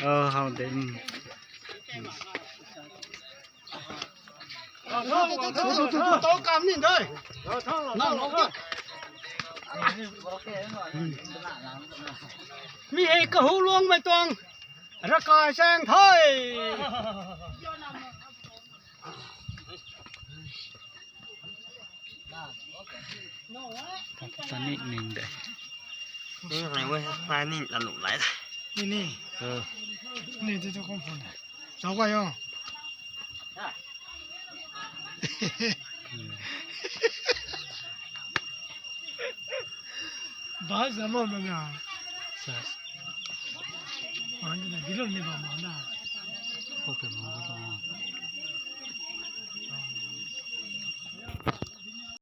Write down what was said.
ເອີ ເຮົາໄດ້ ໂຕກຳນີ້ເດີ ນັ່ງລົງ ມີເອກະຫູຫຼວງໄມ້ຕອງ ລະກາຍແສງໄທ. ຕອນນີ້ໜຶ່ງເດ້ ນີ້ໃຫ້ເວີຍ ປານີ້ລະຫຼຸບຫຼາຍ ນີ້ ນີ້ ເອີ ນີ້ເຈົ້າຂອງຜົນ ສອງໄວ້ເນາະ ບາສະມອນມາ ສະ ອັນນີ້ດິລົນນີ້ບໍ່ມານະ ໂອເຄ ບໍ່ຕ້ອງ